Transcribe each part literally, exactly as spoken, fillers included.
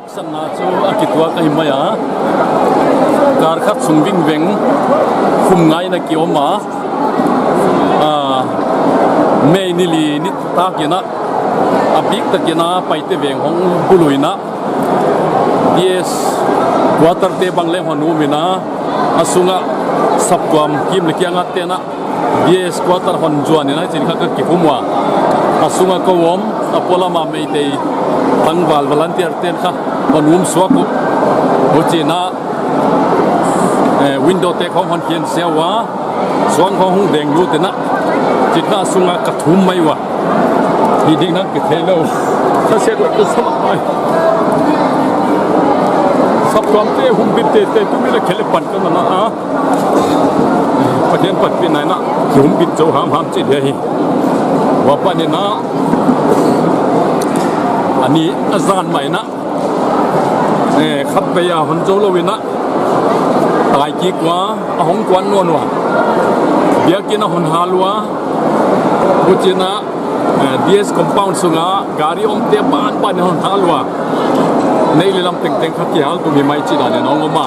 Sanna chu a kituak ahi mai a. Kar khat sung vingveng khum ngaina ki om a. Ah, May ni li nitak in a, a biktak in a Paite veng hong buluina, D S quarter te bang leng hon um in a, a sunga saptuam kim leh kiang a te'n a D S quarter hon zuan in a, chin kha ka kikhum ua. A sunga kou om, a polam a Meitei tangval volunteer te'n kha hon um suak uh. Huchi'n a, eh, window te khong hon khen sia ua, suang khong hong deng lut in a, chin kha a sunga ka thum mai ua. Hi ding nang kithei lou. Ka sia ka sa mai. Saptuam te hum bit teitei tu mi la khelh pan ka na na a. Pathian panpihna in a, ki hum bit zou hamham chi dia hi. Ua pan in a, a ni a zan mai in a, eh, khatvei a hon zou lou in a, tai kik ua, a hong kuan nawn ua. Biakin a hon hal ua, huchi'n a, eh, D S compound sunga gari omte banban in hon hal ua. Nei leh lam tengteng kha kihal tum hi mai chi dan in hong om a.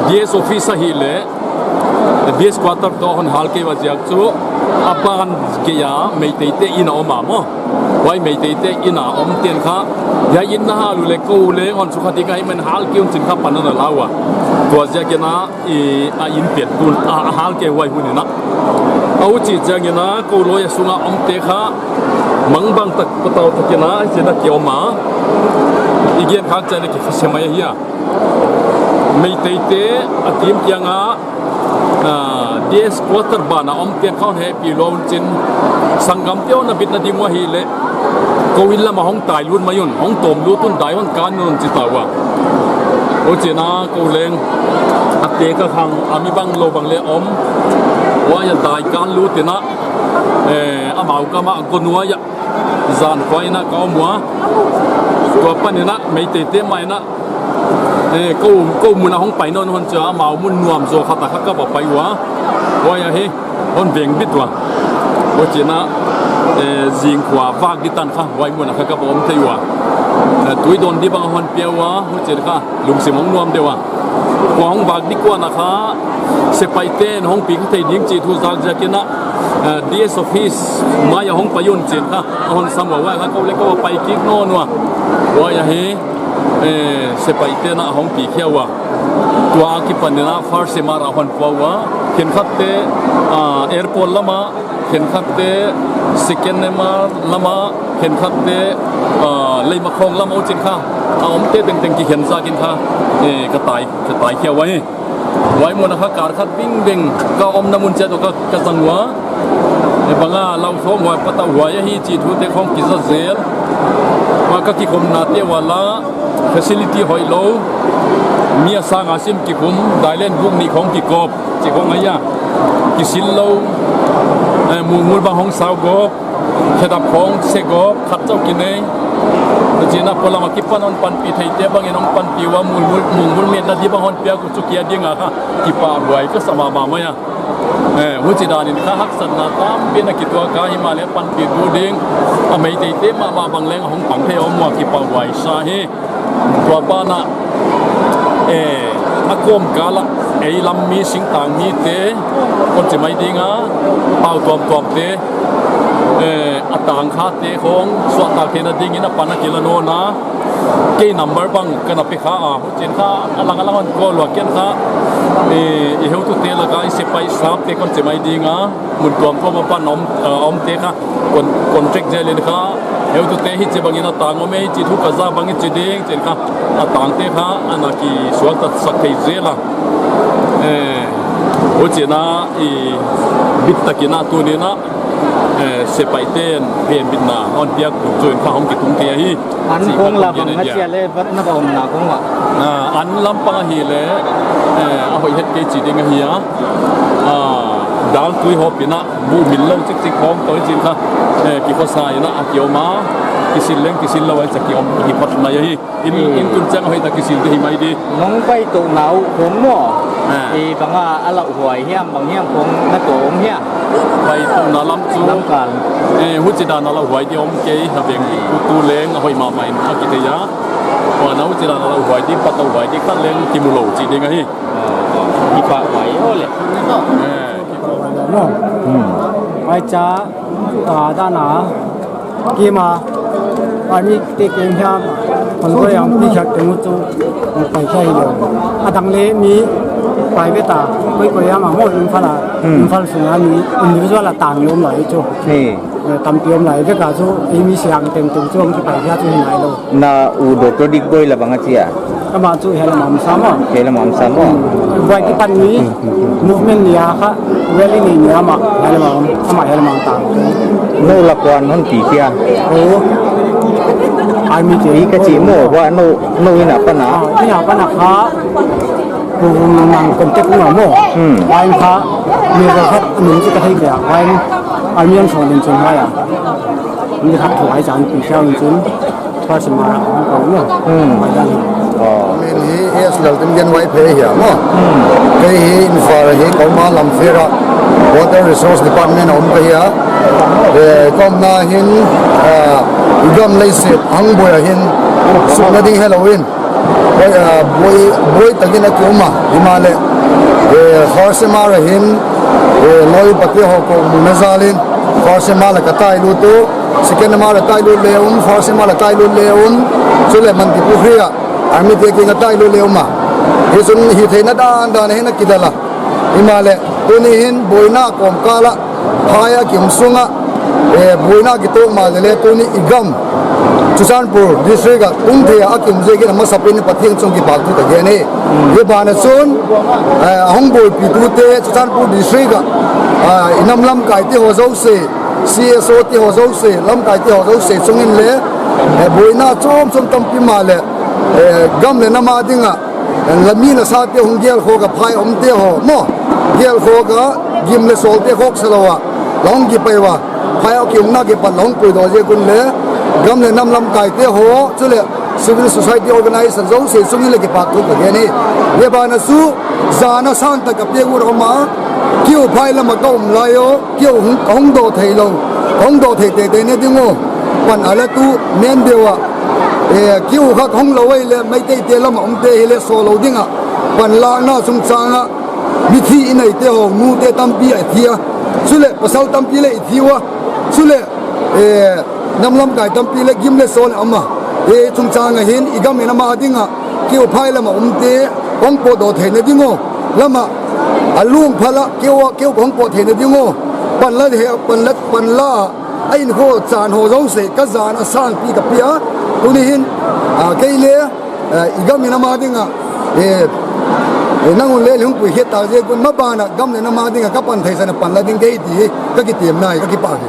D S office ahihleh, D S quarter toh hon hal kei ua ziak chu, a ban gei a Meitei te inn a om a maw. Huai Meitei te inn a om te'n kha, hiai inn na hal uleh kou leng hon sukha ding ahi ma'n hal kei un chin kha pan ana la ua. Tua ziak in a, i, a inn pian tun a, a hal kei huai hun in a. A huchi chiang in a, kou lawi a sunga omte kha, mangbang tak, patau tak in a, chin a ki om a. I gen khak chiang in a ki fase mai ahi a. Meitei te a team kiang a, ah, D S quarter ban a omte khong hehpih lou un chin, sanggam te hon na bitna ding uh ahihleh, kou inn lam a hong tai lut mai un, hong tawm lut un, dai hon kan un chi ta ua. Huchi'n a kou leng, a te ka khang, a mi bang lou bang leh om, huai a dai kan lut in a, eh, amau kam a kon ua ia, zan khua in a ka om ua. Tua pan in a, Meitei te mah in a, eh, kou, kou mun a hong pai nawn hon chia, amau mun nuam zaw khat a kha ka va pai ua. Huai ahi, hon veng bit ua. Huchi'n a, eh, zing khua vak di tan kha, huai mun a kha ka va om thei ua. Eh, tui dawn di bang hon pia ua, huchi'n kha, lungsim hong nuam deuh a. Khua hong vak di kuan a kha, sepaih te'n hong pi kha thei ding chi thu zak ziak in a, eh, D S office mai a hong pai un chin kha, a hon sam ua, huai kha kou leh kou a pai kik nawn ua. Huai ahi, eh, sepaih te'n a hong pi khia ua. Tua akipan in a first M R a hon pua ua. Khenkhat te, ah, airport lam a, khenkhat te second M R lam a, khenkhat te, ah, Leimakhong lam a uh chin kha. A omte tengteng kikhen zak in kha, eh, ka tai, ka tai khia ua hi. Huai mun a kha kar khat vingveng ka omna mun chiat toh ka, ka zang ua. Eh, bang a lau thawm huai patau huai ahi chi thu te khong kiza zel. Huai ka kikhumna te ua la facility hoih lou. Mi a sang a sim kikhum, dailen buk nih khong kikop, chi khong ahi a. Kisil lou, eh, mulmul bang hong sau gawp. Khedap khong se gawp, khat chauh kinei. Huchi'n a polam a kipan hon panpih theite bang in hong panpih ua, mulmul, mulmul metna di bang hon piak uh chu kia ding a kha kipahhuai ka sa mahmah mai a. Eh, huchi dan in kha haksatna tampi na kituak a, himahleh panpihtu ding a Meitei te mahmah bang leng a hong pang thei a om ua, kipahhuai sa hi. Tua ban ah, eh, a kawmkal ah, ei lam mi singtang mite, kon chi mai ding a, pau tuamtuam te, eh, a tangkhate khong suahtak theihna ding in a pan a kila nawn a, kei number bang ka na pe kha a, huchi'n kha, a lang a lang hon call ua ken kha, eh, i heutute lak a, i sepaih sapte kon chi mai ding a, mun tuamtuam a pan om, eh, omte kha, kon-, contact zel in kha, heutute hichibang in a tang om e, chi thu ka za bang in chi ding, chi'n kha, a tangte kha, ana kisuakta sak thei zel a. Eh, huchi'n a, i bit tak in a tuni in a, eh, sepaih te'n, pen bitna, hon piak tu chu in kha hong kitung thei ahi. An khong la bang a chia leh, vat na bang na khong wa. Ah, an lampang ahihleh, eh, a hoih het kei chi ding ahi a. Ah, dal tui hawp in a, bu mil lou chikchik khong toh chi'n kha, eh, kikhosa in a, a ki om a, kisil leng kisil lou a, cha ki om, ki phot mai ahi. In, in tun chiang a hoih tak kisil di hi mai di. Nong pai tou nau khong maw. Ah. Eh, bang a, a lauhuai hiam, bang hiam khong na tou om hia. Pai tou na lam chu. Lamkal. Eh, huchi dan a lauhuai di om kei, a veng tu leng, a hoih mahmah in, a kithei a. Huan a uh chih dan a lau huai ding, patau huai ding khat leng kimu lou chih ding ahi. Kipak huai aw le. Eh, kipak huai aw. Hmm. Huai cha, ah, dan a, kima, army te keng hiam, kon koi ang pi khat te mu chu, pai kha hi lou. A dang le mi, pai ve ta, koi koi ang a mo, Imphal a, Hmm. Imphal sung a mi, individual a tang lom lai chu. Ni. Eh, tampi om lai vek a chu, ei mi siang tengteng chu hong kipai khia chu hi nai lou. Na u Doctor Dickboi la bang a chi a? Amah chu hiai lam a om sam a. Hiai lam a om sam a. Buai kipan ni, movement ni a kha, rally ni ni amah, hiai lam a om, amah hiai lam a om tang. Nou la kuan hon pi khia? Oh. Army te. Pi ka chi maw, huai nou, nou in a pan a. Ah, in a pan a kha. Pu Vung Nang contact na maw. Hmm. Huai in kha, mi khat min chu ka thei kei a. Huai in, army an sawng din chun huai a. Mi khat thu ai chan pi siau in chun. First Mara, ko maw. Hmm. Huai dan. Oh. Min hi S Laltinlian Vaiphei hi a maw. Hmm. Kei hi Imphal hi ka om a, Lamphir a Water Resource Department a om ka hi a. Eh, ka omna hin, ah, i gam leiset, Hangboi a hin, sukna ding helou in. Buai, ah, buai, buai takin a ki om a, himahleh, eh, first M R a hin, eh, lawi pate ho kou muna zal in, first M R a ka tai lut uh, second M R a tai lut le um, first M R a tai lut le um, chuleh Mantripukhri a, army te kiang a tai lut le um a. Hichun hihtheihna dandan a hin a kidal a. Himahleh, tuni hin buaina kawmkal a, phai a ki om sung a, eh, buaina ki tawk mahleh leh tuni i gam Churachandpur district a tung thei a ki om ziakin a masapen in Pathian chung kipahthu ka gen hi. Hiai ban ah chun, eh, a hong buaipi tute Churachandpur district a, ah, i nam lamkai te ho zouse, C S O te ho zouse, lamkai te ho zouse chung in leh, eh, buaina chawmchawm tampi mahleh, eh, gam leh nam a ding a, la mi la sa te hong gel khawk a phai a om te ho maw. Gel khawk a gim leh sawl te khawksa lou a, la hong kipai ua, phai a ki omna kipat la hong puidoh ziak un leh, gam leh nam lamkai te ho, chuleh civil society organization zouse chung in leh kipahthu ka gen hi. Hiai ban ah chu, zan a sang tak a piak ut om a, kei uh phai lam a ka om lai uh, kei uh hong, hong dawh theih lou, hong dawh theih teitei na ding uh, pan a la tu, nen deuh a, eh, kei uh khat hong lou ei leh, Meitei te lam a om te hileh sawl lou ding a, panlakna chungchang a, mithi i nei te ho, nu te tampi a thi a, chuleh pasal tampi leh i thi ua, chuleh, eh, nam lamkai tampi leh gim leh sawl a om a, eh, chungchang a hin, i gam leh nam a ding a, kei uh phai lam a om te, hong pawtdoh theihna ding uh, lam a, a lungphal a, kei uh, kei uh hong pawt theihna ding uh, panla he, panla, panla, a in ho chan ho zouse, ka zan a sang pi ka pia, tuni hin, ah, kei leh, eh, i gam leh nam a ding a, eh, eh, nang un leh lungpui hiat tak ziak un maban a gam leh nam a ding a ka pan theihsan a panla ding ka hi ti, ka kitemna hi, ka kipak hi.